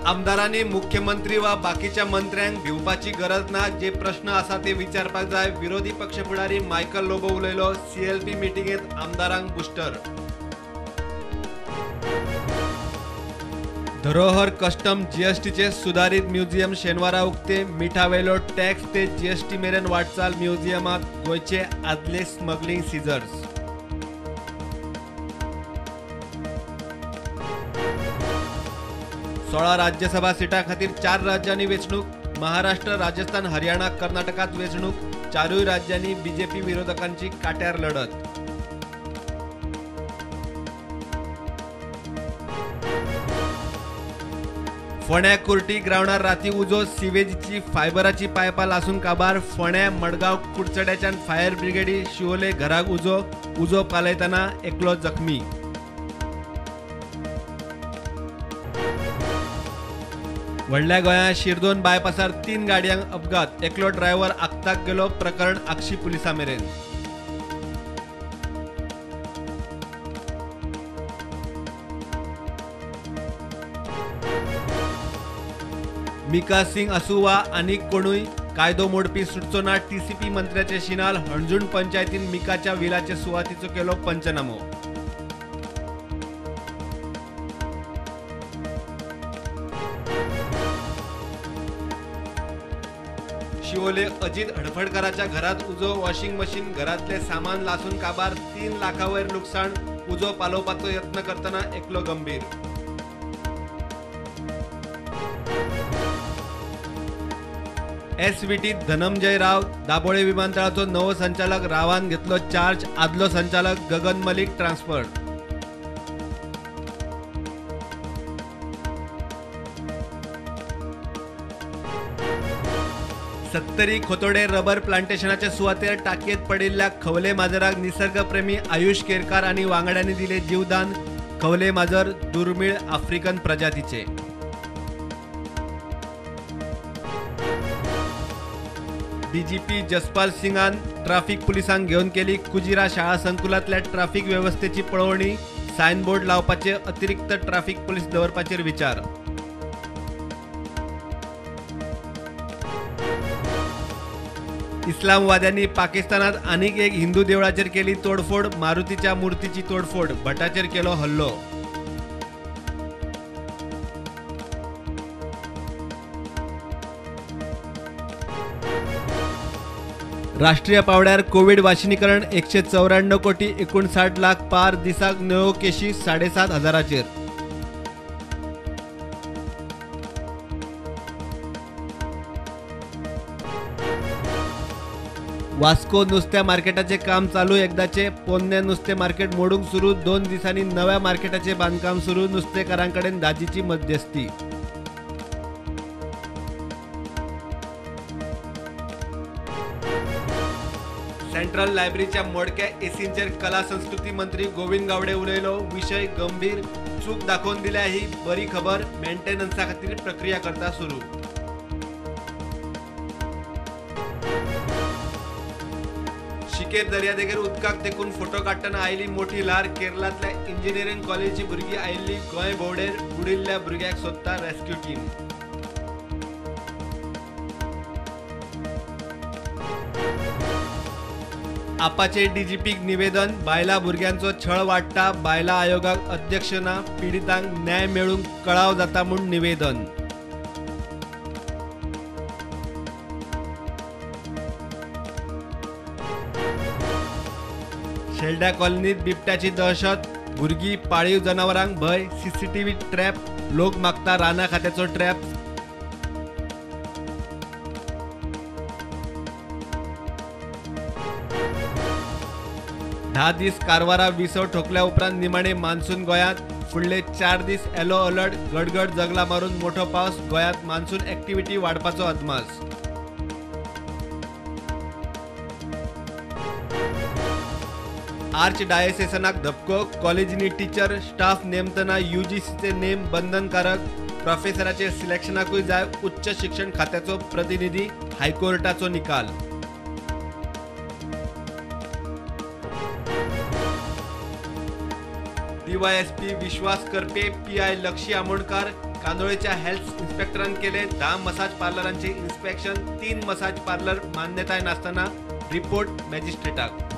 आमदारांनी मुख्यमंत्री वा बाकीच्या मंत्र्यांक भिवपाची गरज ना, जे प्रश्न आसा ते विचारपाक जाय. विरोधी पक्ष फुडारी मायकल लोबो उलयलो. सीएलपी मिटिंगेत आमदारांक बुस्टर. धरोहर कस्टम जीएसटीचे सुदारीत म्युझियम शेनवारा उक्ते. मिठावेलो टॅक्स ते जीएसटी मेरेन वाटचाल. म्युझियमात गोंयचे आदले स्मगलिंग सीझर्स. 16 राज्यसभा सीटां खातीर 4 राज्यांनी वेंचणूक. महाराष्ट्र, राजस्थान, हरियाणा, कर्नाटकात वेंचणूक. 4 राज्यांनी बीजेपी विरोधकांची काट्यार लढत. फोंड्या कुर्टी ग्रावंडार राती उजो. सिवेजीची फायबराची पायपां लासून काबार. फोंड्या मडगांव कुडचड्याच्यान फायर ब्रिगेडी शिवोले घराक उजो. उजो पालयतना एकलो जखमी. व्हडल्या गोंयांत शिरदोन बायपासार 3 गाडयांक अपघात. एकलो ड्रायव्हर आक्ताक गेलो. प्रकरण आगशी पुलिसां मेरेन. मिका सिंग आसूं वा आनीक कोणूय, कायदो मोडपी सुटचो ना. टीसीपी मंत्र्याचे शिनाल. हणजूण पंचायतीन मिकाच्या विलाचे सुवातीचो केलो पंचनामो. शिवोले अजित हडफडकाराच्या घरात उजो. वॉशिंग मशीन, घरातले सामान लासून काबार. 3 लाखावयर नुकसान. उजो पालोवपाचो यत्न करतना एकलो गंभीर. एसव्हीटी धनंजय राव दाबोळे विमानतळाचो नवो संचालक. रावान घेतलो चार्ज. आदलो संचालक गगन मलिक ट्रान्सफर. सत्तरी खोतोडे रबर प्लांटेशनाच्या सुवातेर टाकयेत पडिल्ल्या खवले माजराक निसर्गप्रेमी आयुष केरकार आनी वांगड्यांनी दिले जीवदान. खवले माजर दुर्मिळ आफ्रिकन प्रजातीचे. डीजीपी जसपाल सिंगान ट्राफिक पुलिसांक घेवन केली कुजिरा शाळा संकुलांतल्या ट्राफिक वेवस्थेची पळोवणी. सायनबोर्ड लावपाचे, अतिरिक्त ट्राफिक पुलीस दवरपाचेर विचार. इस्लामवाद्यांनी पाकिस्तानात आनीक एक हिंदू देवळाचेर केली तोडफोड. मारुतीच्या मूर्तीची तोडफोड. भटाचेर केलो हल्लो. राष्ट्रीय पावड्यार कोविड वाशिनीकरण 194 कोटी 59 लाख पार. दिसाक नव्यो केशी 7,5 हजाराचेर. वास्को नुस्त्या मार्केटाचे काम चालू. एकदाचे पोन्ने नुस्ते मार्केट मोडूंक सुरू. 2 दिसांनी नव्या मार्केटाचे बांदकाम सुरू. नुस्तेकारांकडेन दाजीची मध्यस्थी. सेंट्रल लायब्ररीच्या मोडक्या एसींचेर कला संस्कृती मंत्री गोविंद गावडे उलयलो. विशय गंभीर, चूक दाखोवन दिल्या ही बरी खबर. मेंटेनन्सा खातीर प्रक्रिया करता सुरू. शिकेर दर्यादेगेर उदकाक तेकून फोटो काडटना आयली मोठी ल्हार. केरळांतल्या इंजिनियरिंग कॉलेजीची भुरगीं आयिल्ली गोंय भोंवडेर. बुडिल्ल्या भुरग्याक सोदता रेस्क्यू टीम. आपाचे डीजीपीक निवेदन. बायलां भुरग्यांचो छळ वाडटा. बायलां आयोगाक अध्यक्ष ना. पिडितांक न्याय मेळूंक कळाव जाता म्हूण निवेदन. शेल्ड्या कॉलनीत बिबट्याची दहशत. भुरगीं, पाळीव जनावरांक भंय. CCTV trap. लोक मागता राना खात्याचो ट्रॅप. 10 दीस कारवारा विसव ठोकल्या उपरांत निमाणे मान्सून गोंयांत. फुडले 4 दीस येलो अलर्ट. गडगड जगला मारून मोठो पावस. गोंयांत मान्सून ऍक्टिव्हिटी वाडपाचो अदमास. आर्च डायसेसनाक धपको. कॉलेजींनी टीचर स्टाफ नेमतना यूजीसीचे नेम बंधनकारक. प्रोफेसराचे सिलेक्शनाकूय जाय उच्च शिक्षण खात्याचो प्रतिनिधी. हायकोर्टाचो निकाल. डीवायएसपी विश्वास करपे, पीआय लक्षी आमोणकार, कांदोळेच्या हेल्थ इन्स्पेक्टरान केले 10 मसाज पार्लरांचे इन्स्पेक्शन. 3 मसाज पार्लर मान्यताय नासतना रिपोर्ट मॅजिस्ट्रेटाक.